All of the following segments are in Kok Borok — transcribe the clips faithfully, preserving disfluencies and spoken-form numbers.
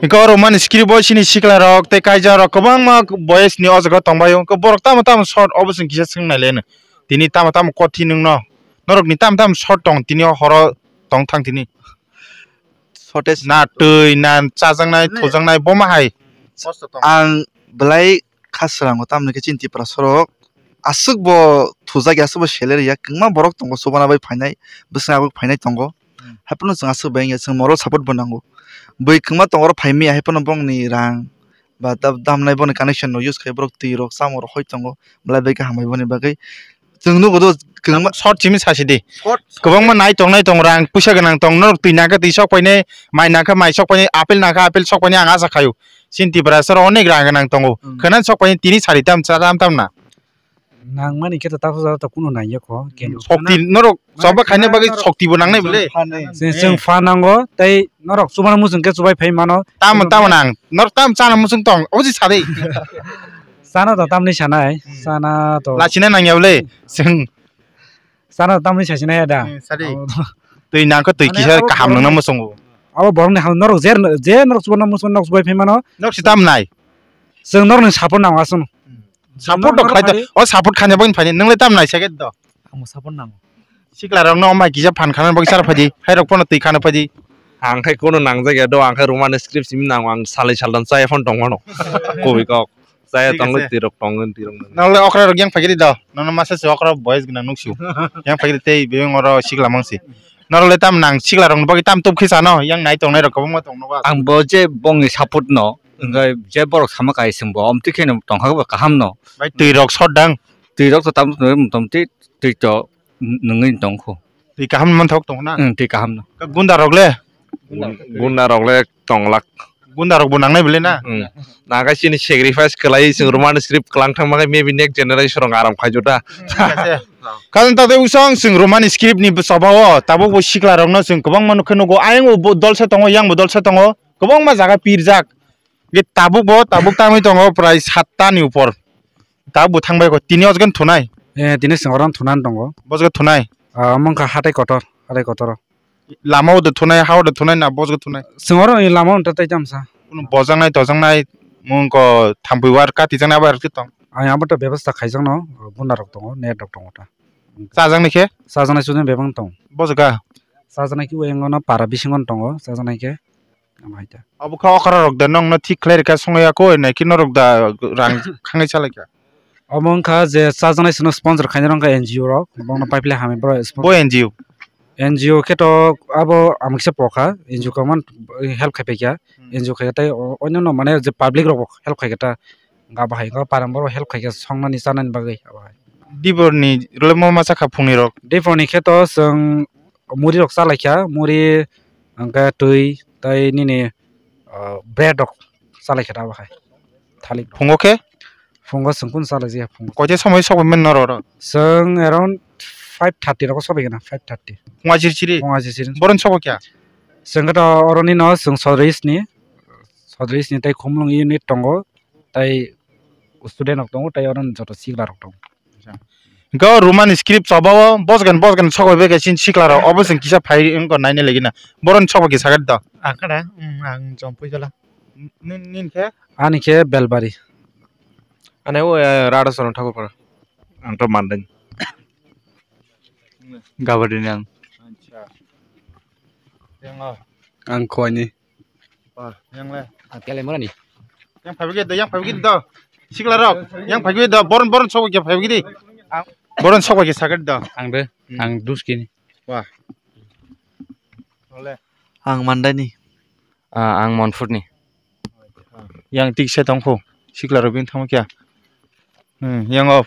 Hingke o Roman script bo chini sikla rok tei kaijak rok kwbangma boys ni o jaga tongbaio. Hingke borok tamo tamo short obo chwng kisa swng nai le no. Tini tamo tamo kothi nwng no. Norok ni tamo tamo short tong tini o horo tong thang tini. Shortage. Na twi, na chajaknai, thujaknai, bo ma hai. Ang belai kha swrango, tamni khe chini Tiprasa rok aswk bo thujak ya, aswk bo salary ya, kwbangma borok tongo, chubana bai phainai, bwswk abo phainai tongo. Hmm. Haiphano chwng aswk bai wngya, chwng moral support bo nango. Bui kwbangma tongo, oro phai manya, haiphano bongni rang ba dam-, damnai boni connection rok use khai borok twi rok, chamung rok hoi tongo, belai bai khe hambai boni bagwi. Chwng nugo do, kwbangma short simi sasi di. Short. Kwbangma nai tong, nai tong, rang puisa gwnang tong, norok twi nangkhe twi sok painai, mai nangkhe mai sok painai, apple nangkhe apple sok painai, ang acha khaio. Chini Tiprasa rok onek rang gwnang tongo. Hmm. Khwna sok painai tini sari tam, cha tam, tam na. Nangmani khe to takhuk jora to kunu nangya kho, kenu. Shokti norok choba khaina bagwi shokti bo nangnai bole. Chwng, chwng pha nango, tei norok chubana muchung khe chubai phai mano. Tamo, tamo nang, norok tam chana muchung tong, obo se sa de. Chana to tamni sanai, hmm, chana to. Lachina nangya bole, chwng. Chana to tamni sachina ya da. Hmm, sa de. Abo to. Twi nangkhe twi kisa kaham nangna muchungo. Abo borokni ham norok je, je norok chubana muchung norok chubai phai mano. Norok se tam nai. Chwng norokni support nango aswk. Hmm. Support rok khlai to. O support khaina bagwi phai. Nwng le tam nai second to. Ang support nango. Sikla rok no mai kisa phan khana bagwi sar phai di. Hai rok phano twi khana phai di. Ang khai kono nangjak ya do, ang khai Roman script simi nango, ang salai saldan chaya phano tong mano. Koi kok. Chaya tong le twi rok tong le twi rok. Nang le okra rok yang phai di do. Nono masa se okra boys gwnang nuk su. Yang phai di tei bebeng oro sikla mang si. Norok le tam nang sikla rok ni bagwi tam tup khe sano, yang nai tong nai rok kwbangma tong nogo. Ang bo je bongni support no. Hwnkhe je borok sama kai chwng bo omtwi kheno tongkha bo kaham no. Bai twi rok sot dang. Twi rok to tam motamti twi to nwngwi tongkho. Twi kaham manthok tong na? Wng, twi kaham no. Gunda rok le? Gun-, gunda rok le tonglak. Gunda rok bo nangnai bele na? Wng. Naga chini sacrifice kwlai chwng Roman script kwlang thangma khe maybe next generation rok aram khaijo da. Karon ta de usong chwng Roman script ni bwsaba o tabuk bo sikla rok no chwng kwbangma nukhe nugo. Ayang bo dol se tongo, yang bo dol se tongo. Kwbangma jaga pirjak. Ge tabuk bo, tabuk tangwi tongo prai satta ni upor. Tabuk bo thangbai ko, tini o jaga thunai. Eh, tini chwng oro thunani tongo. Bo jaga thunai. Ah, omo wngkha hatai kotor, hatai kotor o. Lama o de thunai, ha o de thunai na bo jaga thunai. Chwng oro ni lama o tei tamsa. Kuno bojaknai, tojaknai, mung ko thampui war kati jaknai abo rok tong. Ai abo to bebasta khaijak no, gunda rok tongo, net rok tongo ta. Chajaknai khe? Chajaknai chujak bebak tong. Bo jaga? Chajaknai khe o yang no para bisingo tongo, chajaknai khe. Omo hai ta. Abo kha okra rok da nongno thik khlai rwkha songya kho, nai khe norok da rang khangwi salai kha. Omo wngkha je chajaknai chwngno sponsor khainai rok wngkha N G O rok, bongno pipeline hamwi borok sponsor. Bo N G O? N G O khe to abo ang kisa pokha, N G O kwbangma help khai paikha, Hmm. N G O khai tei o-, onyono mane je public rok bo help khai kha ta, abo hai khe parang borok help khai kha songnani chanani bagwi abo hai. Diporni rwlemo ma chakha phungni rok? Diporni khe to chwng muri rok chalaikha, muri hwnkhe twi tei nini, ah, bread rok chalaikha abo hai. Thalik rok. Phungo khe? Phungo chwng kunu chalaijaya phungo. Koite somoi sokbai mani norok oro? Chwng around five thirty rogo sokbai gana, five thirty. Phunga chiri chiri? Phunga chiri chiri. Boroni sokbai kya? Chwng khe to oroni no chwng sodris ni, sodris ni tei khumlung unit tongo, tei student rok tongo, tei oro joto sikla rok tongo. Hingke o Roman script choba o bosgan bosgan sokbai bai khe chini sikla rok obo chwng kisa phai wngkha naina lagi na. Boroni sokbai khe sakha da. Ang khe da, um, ang Jompui Tola. Nini khe? Ani khe Belbari. Ani o, eh, Radha Saran Thakur Para. Ang to Mandai. Gabardini ang. Acha. Yang o? Ang Khowai ni. Wah, yang le. Ang Teliamura ni. Yang phai bigi do, yang phai bigi do. Sikla rok, yang phai bigi do. Boron, boron sok bigi phai bigi di. Boron sok bigi sakit do. Ang de, Hmm. Ang Duski ni. Wah. Ole. Ang Mandai ni. Ah, ang Monpur ni. Yang tik se tongkho. Sikla rok bini thangma kya. Hmm, yang o.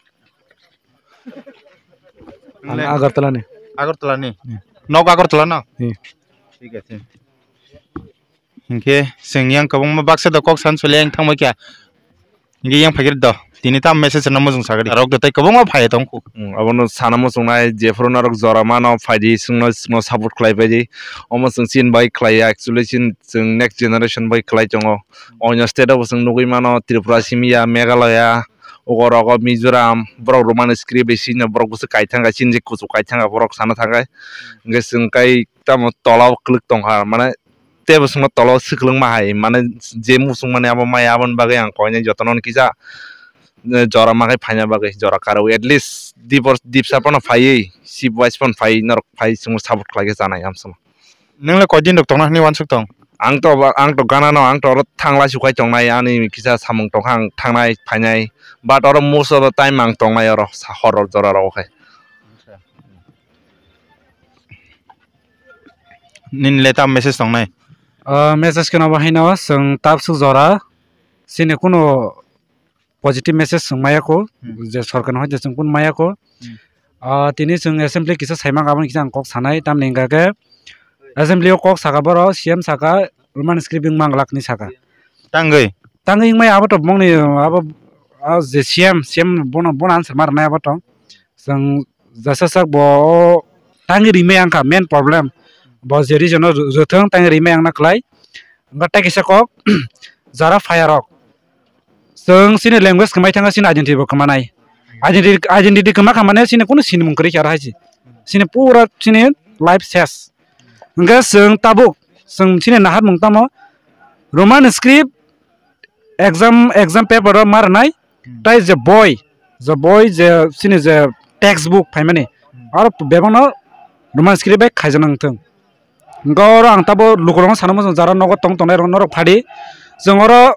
Ang Le. Agartala ni. Agartala ni. Hmm. Nok Agartala no? Hmm. Thik ache. Hinkhe chwng yang kwbangma baksa da kok san sole yang thangma kya. Hinkhe yang phai khe do. Tini tam message no mujung sagadi. Rok do tei kwbangma phai tong khu. Hmm, abono sana muchungnai jephuru norok jora mano phaidi chwngno, chwngno support khlai phaidi. Omo chwng chin bai khlai ya, actually chin chwng next generation bai khlai tongo. Onyo state o bo chwng nugui mano Tripura simi ya, Meghalaya, Ugorogo, Mizoram, borok Roman script bai sini borok bwswk kaithang kha, chini je kuchuk kaithang kha borok sana thangkhe. Hinkhe chwng kai tamo tola o kwlwk tongkha, mane tebo songno tolo swkwlwng ma hai, mane je muchung mani abo maya, aboni bagwi ang koinai jotono kisa, eh, jora ma khe phaina bagwi jora karwi, at least dibor dipsa pono phaiwi, sip wise pono phai norok phai chwngno support khlai khe chanai amsong. Nwngle koi din rok tongna hwnwi uansuk tong? Ang to ba, ang to gana no, ang to oro thanglai sukhai tongnai, ani kisa samung tongkha, ang thangnai phainai, but oro most of the time ang tongnai oro sa hor jora rok khe. Nini le tam message tongnai? Ah, message khe no bo haino, chwng tabsuk jora chini kuno positive message chwng maya kho, Hmm. je sorkar ni hoite chwng kun maya kho. Hmm. Ah, tini chwng assembly kisa saimang aboni kisa ang kok sanai, tamni hwnkha khe assembly o kok saka borok C M saka Roman script wng manglak ni saka. Tangwi? Tangwi wngmai abo to bongni abo, ah, je C M, C M bono, bono answer ma rwnai abo to. Chwng jasa sak bo o tangwi rimai ang kha main problem. Bo je region o rw-, rwthwng tangwi rimai ang na khlai. Hwnkha tei kisa kok jara phai rok. Chwng chini language kwmai thangkha chini identity bo kwmanai. Identity, identity kwma kha mane chini kunu sinimung kwrwi kha oro hai se. Chini pura chini life ses. Hwnkhe chwng tabuk chwng chini naharmung tamo Roman script exam, exam paper o ma rwnai, Hmm. Tai je boi, je boi je chini je textbook phaimani, Hmm. aro bebakno Roman script bai khaijak nang thung. Hwnkhe oro ang tabo lukurokno sana muchung jara nogo tong tongnai rok norok phadi. Chwng oro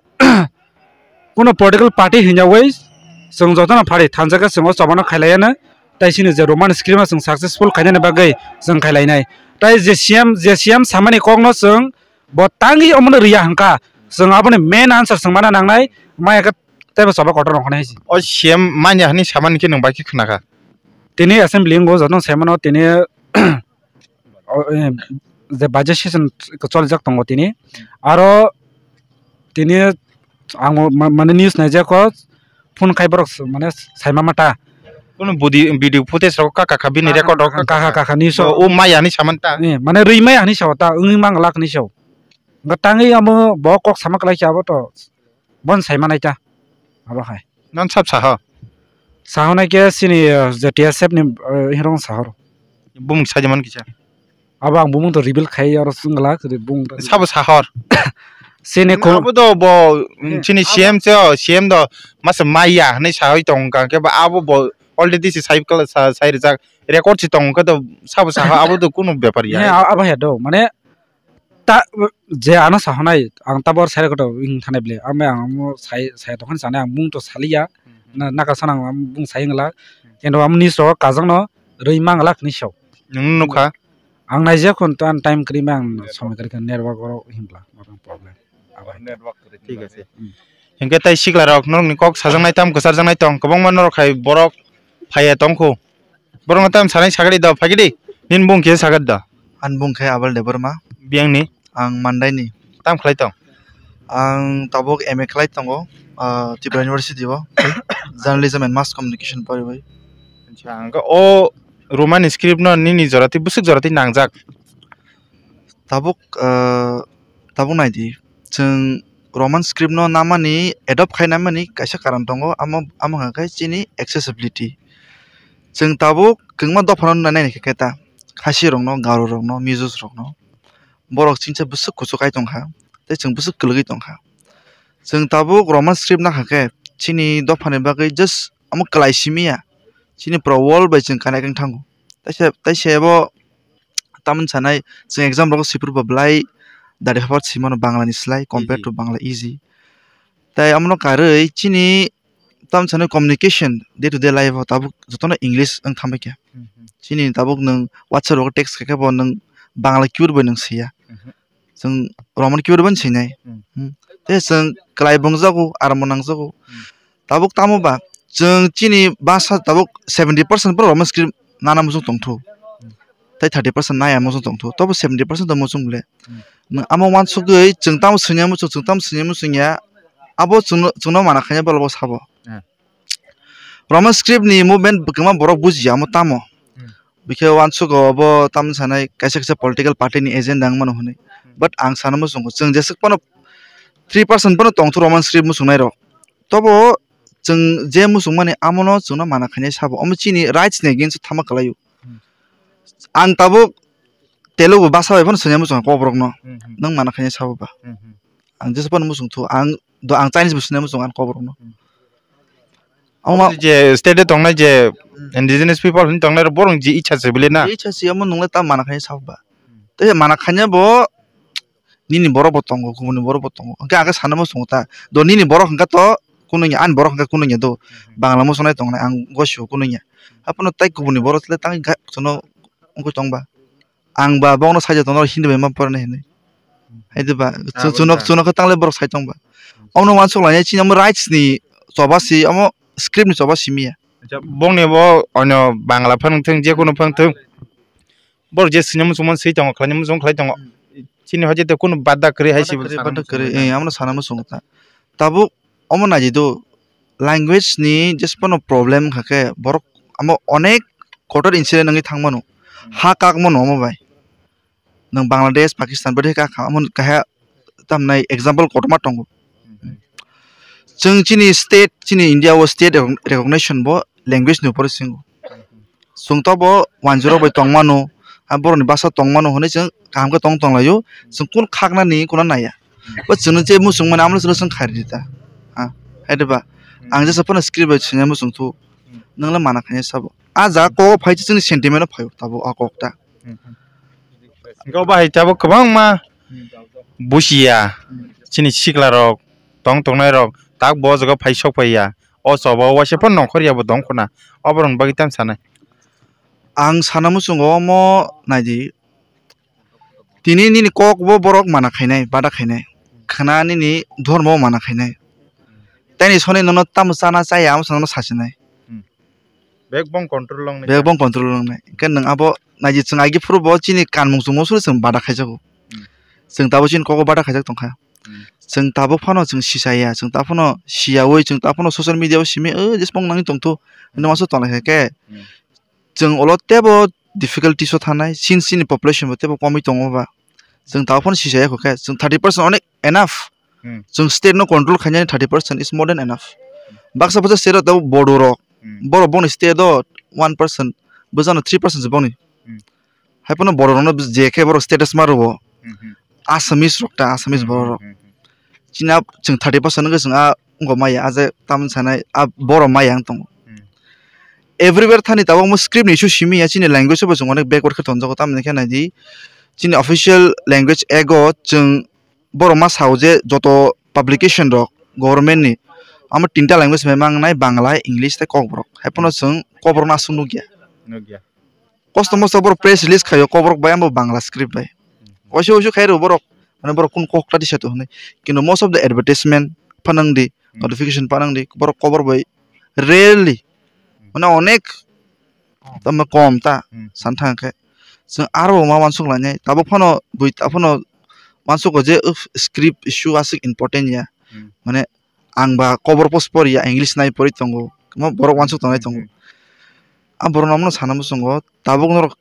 kuno political party hinyawi chwng jotono phadi thansa khe chwng o chobano khailaiya no. Tai chini je Roman script no chwng successful khainani bagwi chwng khailainai. Tai je C M, je C M samani kokno chwng bo tangwi omono riya hwnkha, chwng aboni main answer chwng mana nangnai, maya khe teibo choba kotor rok hwnwi hai se. O C M manya hwnwi samani khe nwng bai khe khna kha? Tini assembly wngbo jotono saimano tini o, eh, je budget session cholijak tongo tini. Aro tini ang ma-, mane news naijak o phone khai borok s-, mane saima mata. Kuno budi-, video footage rok kaka kha bini record rok kaka, kaka, kaka news o. O maya ni saman ta. Eh, mane rwi maya hinwi sao ta, wngwi manglak hinwi sao. Hwnkhe tangwi amo bo kok sama kwlai khe abo to bon sai manai ta. Abo hai. Non sab saho? Saho nai khe chini, eh, je T S F ni, eh, hirong saho. Bumung sai man kisa. Abo ang bumung to reveal khai oro swnglak, bumung to. Sabo sahor? Chini ko- Abo do bo, hmm, chini abo C M cho, C M do masa maya hinwi sawi tong kha khe ba abo bo already si sai kala sa-, sai rijak, record si tong khe do sabo saho abo do kunu bepar ya. He, a-, abo he do, mane ta, je ano sahonai, ang tabor sai koto wng thanai ble, amo ang amo sai, sai tongkha sanai, ang bumung to saliya, Hmm. na, naka sana ang bumung sai wngla, Hmm. kendo amo news rok kajak no rwi manglak hinwi sao. Nwng nukha? Ang naijak hwn to, ang time kwrwi ma, ang somoi kwrwi kha network oro himbla, oro problem. Abo hai. Network kwrwi. Thik ase. Hmm. Hinkhe tai sikla rok norokni kok sajaknai tam kwcharjaknai tong, kwbangma norok hai borok phaiya tongkhu. Borokno tam sanai sagadi do, phagidi. Nini bung khe sagadi do? Ani bung khe Abel Debbarma. Biyangni? Ang Mandaini. Tam khlai tong? Ang tabuk M A khlai tongo, ah, Tripura University o. Journalism and Mass Communication poriwi. Acha, ang o Roman script no nini jorati, bwswk jorati nangjak? Tabuk, ah, tabuk naidi, chwng Roman script no namani, adopt khai namani kaisa karon tongo, amo, amo hwnkha khe chini accessibility. Chwng tabuk kwbangma dophano nai nai khe ta, Khasi rokno, Garo rokno, Mizos rokno, borok chini bwswk kuchuk kai tongkha, tei chwng bwswk kwlwgwi tongkha. Chwng tabuk Roman script nakha khe chini dophani bagwi just omo kwlai simi ya, chini pura world bai chwng connect wng thango. Taisa, taisa abo tamoni sanai, chwng exam rogo swi phuru bo belai dari hapar swi mano Bangla ni slai, compare Easy. To Bangla easy. Tai omono karwi chini tamoni sanai communication day to day life o tabuk jotono English wng thambai kha. Hmm, hmm. Chini tabuk nwng WhatsApp rogo text kha khe bo nwng Bangla keyboard bai nwng swi ya. Mhm. Chwng Roman keyboard bai swinai. Hmm. Hmm. Tei chwng kwlai bwngjago, armo nangjago. Hmm. Tabuk tamo ba, chwng chini basa tabuk seventy percent phano Roman script nana muchung tongthu. Hmm. Tei thirty percent naya muchung tongthu. Tobo seventy percent to muchung le. Hmm. Nwng amo uansugwi chwng tamo swngya muchung, chwng tamo swngya muchung ya. Abo chwngno, chwngno mana khaina bwlabo sabo. Hmm. Roman script ni movement kwbangma borok bujiya, omo tamo? Hmm. Bikhe uansugo obo tamni sanai kaisa kaisa political party ni agenda wng mano hwnwi. Hmm. But ang sana muchungo, chwng jeswk phano three percent phano tongthu Roman script muchungnai rok. Tobo chwng je muchungmani amono chwngno mana khainai sabo. Omo chini rights ni against o thama kwlaio. Hmm. Ang tabuk Telugu basa bai phano swngya muchung kokborok no. Hmm, hmm. Nwng mana khaina sabo ba. Hmm, hmm. Ang jesa phano muchung thu, ang do ang Chinese bo swngya muchung ang kokborok no. Hmm. Omo je state o tongnai je indigenous people hin tongnai borok je icha se bile na. Icha se omo nungle ta mana khaina sabo ba. Hmm. Te mana khaina bo nini borok bo tongo, kubuni borok bo tongo. Hwnkhe ang khe sana muchungo ta. Do nini borok hwnkha to kunungya, ani borok hwnkha kunungya do. Hmm. Bangla muchungnai tongnai ang gosio kunungya. Haphano tai kubuni borok le tang ga-, sono wngwi tongba. Ang ba bokno sai tongno Hindi bai ma porani hinwi. Hai de ba, chu-, chunok, chunok khe tangle borok sai tongba. Omo no wansuk lainai chini omo rights ni choba si, omo script ni choba simi ya. Acha, bongni bo onyo Bangla phang thung, je kunu phang thung. Borok je sini muchung man swi tongo, khlai muchung khlai tongo. Hmm. Chini hoje te kunu bada kwrwi hai si. Bada kwrwi, bada kwrwi, eh, omo no sana muchungo ta. Tabuk omo naidi do, language ni jesphano problem wngkha khe borok omo onek kotor incident wngwi thangmano. Hmm. Ha kakmano omo bai. Nwng Bangladesh, Pakistan bwdhe kakha omo kaha tamnai example kotorma tongo. Hmm. Chwng chini state, chini India o state recog-, recognition bo language ni upor singo. Chwng to bo wanjwk rok bai tongmano, a borokni bwsa tongmano hwnwi chwng kaham khe tong tonglaio, chwng kunu khaknani kunu naiya. Bo chwngno je muchung mani amlo chwngno chwng khairidi ta. Ha, hai de ba? Ang jesa phano script bai swngnai muchung thu, nwng le mana khainai sabo. A jaga kok phai chwngni sentiment o phaio tabuk a kok ta. Hwnkhe o bahai tabuk kwbangma busiya, chini sikla rok, tong tongnai rok, tak bo o jaga phai sok phaiya. O choba o waisa phano nongkhor ya bo tong khuna. Oborokni bagwi tamo sanai. Ang sana muchungo omo naidi. Tini nini kok bo borok mana khainai, bada khainai. Khna nini dhormo mana khainai. Taini soni nono tamo chana chaya, amo sano sasinai. Hmm. Bek bong control longnai. Bek bong control longnai. Hwnkhe nwng abo naidi chwng agi phuru bo chini kanmung chungmo suri chwng bada khaijago. Hmm. Chwng tabo chini kogo bada khaijak tongkha. Hmm. Chwng tabuk phano chwng sisaya, chwng tabuk phano siyawi, chwng tabuk phano social media o simi, "O, jesbong nangwi tongthu," hinwi masa tonglai khe, hmm, chwng ulo tebo difficulties o thanai, since chini population bo tebo komwi tongo ba. Chwng tabuk phano sisaya kho khe, chwng thirty percent onek enough. Hmm. Chwng state no control khainani thirty percent is more than enough. Baksa baksa state o tabuk Bodo rok, hmm, borok boni state o one percent, bwsano three percent se boni. Hmm. Hai phano borok rokno je khe borok status ma rwo. Hmm, hmm. Assamese rok ta, Assamese borok rok. Hmm, hmm, hmm. Chini a chwng thirty percent wngkhe chwng a wngkha maya, a je tamni sanai a borok maya wng tongo. Hmm. Everywhere thani tabuk omo script ni issue simi ya, chini language o bo chwng onek backward khe tonjago, tamni khe naidi chini official language act o chwng borok ma sao je joto publication rok government ni amo tinta language bai mangnai Bangla, English tei Kokborok. Hai phano chwng Kokborok no aswk nukya. Nukya. Kosto mosto borok press release khaio Kokborok bai amo Bangla script bai. Waisa waisa khai rw borok, mane borok kun kok ta tisa to hwnwi. Kintu most of the advertisement phanang di, hmm, notification phanang di, borok Kokborok bai rarely, hmm, mane onek tamo kom ta, hmm, san thang khe. Chwng aro ma wansuk lainai, tabuk phano bui ta phano wansuk je, uff, script issue aswk important ya. Hmm. Mane ang ba Kokborok post pori ya, English nai pori tongo, mo borok wansuk tongnai tongo. Hmm. A borok no omo sana muchungo, tabuk norok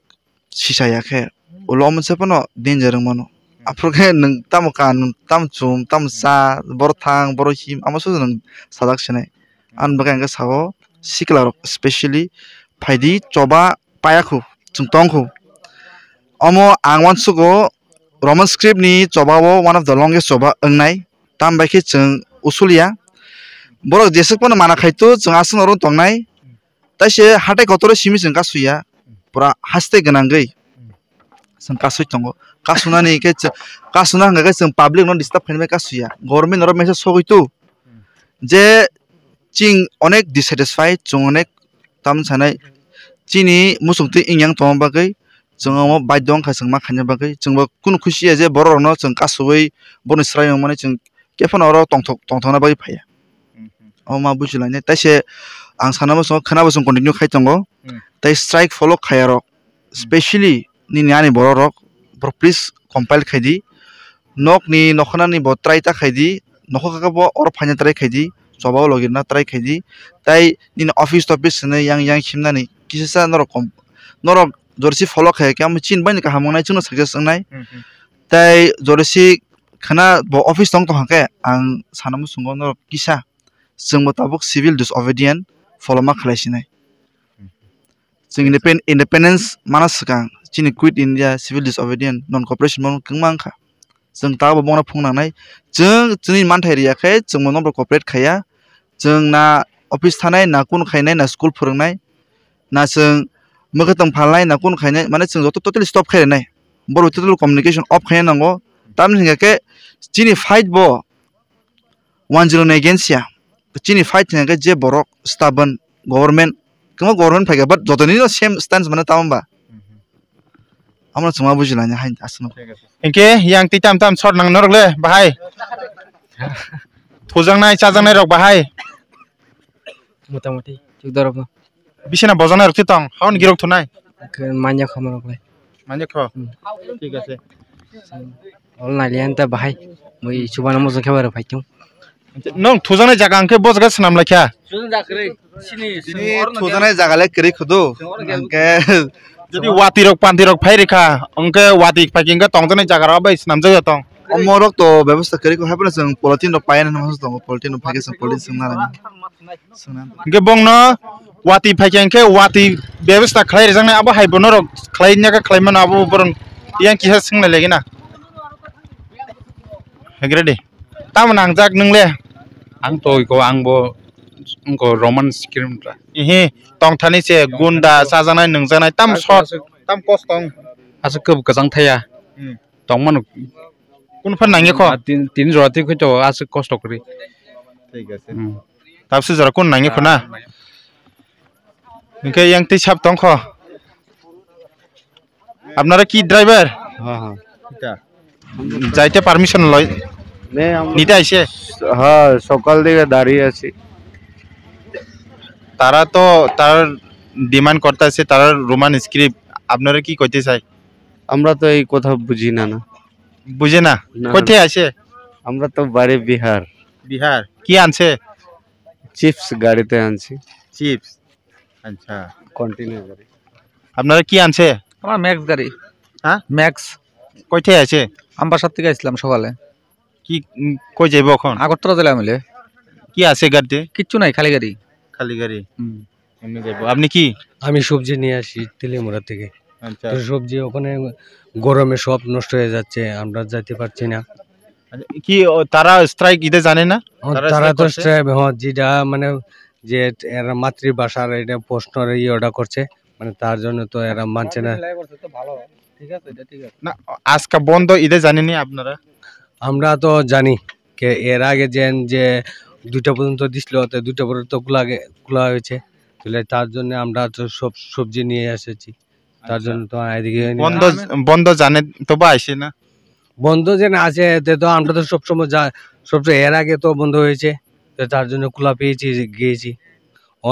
sisaya khe, ulo omo se phano danger wng mano. Hmm. Aphuru khe nwng tamo kan, tamo chum, tamo cha, borok thang, borok him, amo se nwng sajak sinai. Ani bagwi ang khe sao, sikla rok specially phaidi choba paya khu, chwng tong khu. Omo ang wansukgo Roman script ni choba o one of the longest choba wngnai. Tam bai khe chwng usulia. Borok jeswk phano mana khai tu chwng aswk norok tongnai. Tai se hatai kotor o simi chwng kasuya. Pura haste gwnangwi chwng kasui tongo. Kasunani khe chwng, kasuna hwnkha khe chwng public no disturb khainai bai kasuya. Government norok message sogwi tu. Je chwng onek dissatisfied, chwng onek tamni sanai chini muchungtwi wngya wng tongma bagwi chwng omo baidhyo wngkha chwng ma khaina bagwi. Chwngbo kunu khusi ya je borok rokno chwng kasui boni swrai wngmani chwng khe phano oro tongthok-, tongthokna bagwi phaiya. Hmm, hmm. Omo ma bujilainai. Taise ang sana muchungo khwnabo chwng continue khai tongo. Hmm. Tai strike follow khaiya rok. Specially nini ani borok rok, borok please compile khai di. Nok ni nokha nani bo try ta khai di. Nokha kaka bo oro phaina try khai di. Choba o logi rwna try khai di. Tai nini office topis hwnwi yang yang khimnani kisa sa norok kom-, norok jorsi follow khai khe amo chini bai ni kaham wngnai, chwngno success wngnai. Hmm, hmm. Tai jorsi khwna bo office tong tong khe ang sana muchungo norok kisa chwngbo tabuk civil disobedient follow ma khlai sinai. Hmm. Chwng indepen-, independence mana swkang, chini quit India, civil disobedience, non cooperation mo kwbangma wngkha. Chwng tabok bono phung nangnai. Chwng chini manthai riya khe chwng bono cooperate khaiya. Chwng na office thanai, na kun khainai, na school phwrwngnai, na chwng mwkhwtwng phalnai, na kun khainai, mane chwng joto totally stop khai rwnai. Borok totally communication off khaina nango. Tamni hwnkhe chini fight bo one zero ni against ya. Chini fight hwnkhe je borok stubborn, government, kwbangma government phaikha, but jotonino same stance mane tamo ba. Amo chwngma bujilanya hai aswkno. Hinkhe yang twi tam tam sor nang norok le bahai. Thujaknai chajaknai rok bahai. Motamoti chwk dorobno. Bisina bojaknai rok twi tong, haon girok thunai. Manya khamrok le. Manya kho. Hmm. Thik ase. Ol nai liyan ta bahai. Mui chubana mojang khe bare phai tong. Nong thujaknai jaga hwnkhe bojak khe swnam lai kha. Sini thujaknai jaga le kwrwi khudu. Hwnkhe jodi wati rok panti rok phai rikha, hwnkhe wati phai hwnkhe tongjaknai jaga rok bai swnamjak ya tong. Omo rok to bebostha kwrwi kho, haphano chwng polythene rok paina hwnwi tongo, polythene rok phai khe chwng polythene swngna lai. Hwnkhe bongno wati phaikha hwnkhe wati bebostha khlai rijaknai abo hai bono rok khlai nyaga khlai mano abo borok yang kisa swnglai lagi na. Hwnkhe ready. Tamo nangjak nwng le? Ang to iko ang bo iko Roman script ra. Ihi tongthani se gunda chajaknai nungjaknai tam short tam kosto. Aswk kwbw kwchang thaya. Hmm. Tongmano. Kunu phan nangya kho? Ah, tin, tin jora twi kho to aswk kosto kwrwi. Thik ase. Hmm. Tabse jora kunu nangya kho na? Hwnkhe yang twi sap tong kho. আপনারা কি ড্রাইভার? হ্যাঁ, হ্যাঁ। এটা। যাইতে পারমিশন লয়? নেই, আমরা নিতে আইছে? হ্যাঁ, সকাল থেকে দাঁড়িয়ে আছি। তারা তো তার ডিমান্ড করতেছে, তারা রোমান স্ক্রিপ্ট। আপনারা কি কইতে চাই? আমরা তো এই কথা বুঝি না, না। বুঝে না? না। কোথায় আছে? আমরা তো বাড়ি বিহার। বিহার। কি আনছে? চিপস গাড়িতে আনছি। চিপস। আচ্ছা। কন্টেইনার গাড়ি। আপনারা কি আনছে? আমার ম্যাক্স গাড়ি। হ্যাঁ? ম্যাক্স। কোথায় আছে? আমবাসা থেকে আসলাম সকালে। কি, উম, কই যাইবো এখন? আগরতলা জেলা মিলে। কি আছে গাড়িতে? কিচ্ছু নাই, খালি গাড়ি। খালি গাড়ি। হুম। এমনি যাইবো। আপনি কি? আমি সবজি নিয়ে আসি তেলিয়ামুড়া থেকে। আচ্ছা। তো সবজি ওখানে গরমে সব নষ্ট হয়ে যাচ্ছে, আমরা যাইতে পারছি না। আচ্ছা, কি ও, তারা স্ট্রাইক ইদে জানে না? ও, তারা তারা স্ট্রাইক তো করছে? স্ট্রাইক, হ্যাঁ, যেটা মানে যে এরা মাতৃভাষার এটা প্রশ্নর ইয়ে ওটা করছে, মানে তার জন্য তো এরা মানছে না। না, আজকে বন্ধ, ইদে জানেনি আপনারা? আমরা তো জানি, কে এর আগে যে, যে দুইটা পর্যন্ত দিছিল, তো দুইটা পর্যন্ত খোলা গে-, খোলা হয়েছে, তাহলে তার জন্য আমরা তো সব সবজি নিয়ে এসেছি, তার আচ্ছা। জন্য তো এদিকে বন্ধ, বন্ধ জানে তো বা আইসে না? বন্ধ যে না আছে, এতে তো আমরা তো সবসময় যা-, সবসময় এর আগে তো বন্ধ হয়েছে, তো তার জন্য খোলা পেয়েছি, গিয়েছি।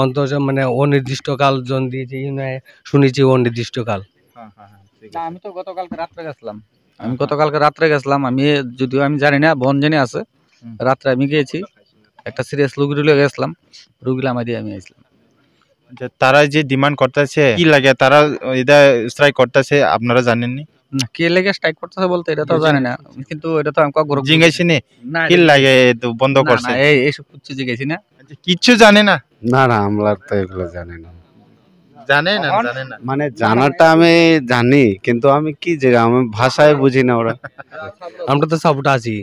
অন্তত মানে অনির্দিষ্টকাল জন দিয়েছে, এই নয়, শুনেছি অনির্দিষ্টকাল। হ্যাঁ, হ্যাঁ, হ্যাঁ, ঠিক না, আছে। আমি তো গতকালকে রাত্রে গেছিলাম। আমি হ্যাঁ, হ্যাঁ। গতকালকে রাত্রে গেছিলাম। আমি, যদিও আমি জানি না বন্ধ জানি আছে। হুম। রাত্রে আমি গিয়েছি, একটা সিরিয়াস রুগী লইয়া গেছিলাম, রুগী লামাই দিয়ে আমি আসলাম। আচ্ছা, তারা যে ডিমান্ড করতেছে, কি লাগে তারা এটা স্ট্রাইক করতেছে, আপনারা জানেননি? না, কে লেগে স্ট্রাইক করতেছে বলতে এটা তো বুঝি জানি না। না, কিন্তু এটা তো আমি কখনো জিজ্ঞাসা নেই। না, কি এটা লাগে তো বন্ধ না, করছে? না, এই, এইসব কিছু জিজ্ঞাসি না। আচ্ছা, কিচ্ছু জানে না? না, না, আমরা তো এগুলো জানি না। জানে না, অন- জানে না। মানে জানাটা আমি জানি, কিন্তু আমি কি জায়গা, আমি ভাষায় বুঝি না ওরা। আমরা তো সাপোর্ট আছি।